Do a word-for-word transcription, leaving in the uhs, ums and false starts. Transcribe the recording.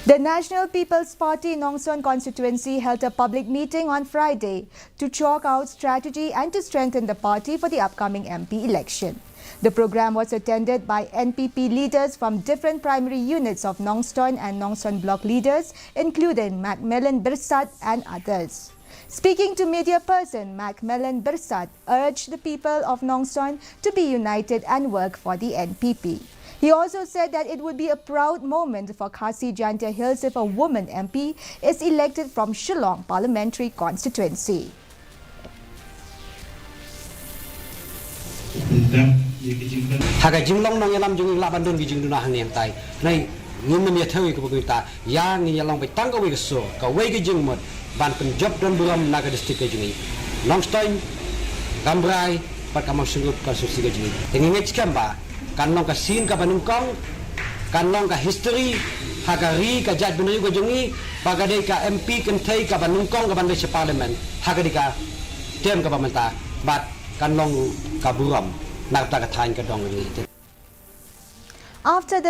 The National People's Party Nongstoin constituency held a public meeting on Friday to chalk out strategy and to strengthen the party for the upcoming M P election. The program was attended by N P P leaders from different primary units of Nongstoin and Nongstoin block leaders, including Macmillan Byrsat and others. Speaking to media person, Macmillan Byrsat urged the people of Nongstoin to be united and work for the N P P. He also said that it would be a proud moment for Khasi Jaintia Hills if a woman M P is elected from Shillong Parliamentary Constituency. Ha ka jinglong nongïalam jong ngi lah ban don ki jingduna hangne hangtai. Nai ngin nym ïa thew ïa kaba kumta, ïa ngin ïa long beit tang kawei ka sur, kawei ka jingmut ban pynjop don burom na ka district ka jong ngi. Nongstoin, Rambrai bad ka Mawshynrut constituency ka jong ngi. Te ngi ngeit skhem ba kan long ka sien kaba nyngkong, kan long ka history ha ka ri ka jaitbynriew ka jong ngi ba ka dei ka M P kynthei kaba nyngkong kaban leit sha parliament ha ka dei ka term kaba mynta, bad kan long ka burom na kata ka thaiñ ka dong ka jong ngi. After the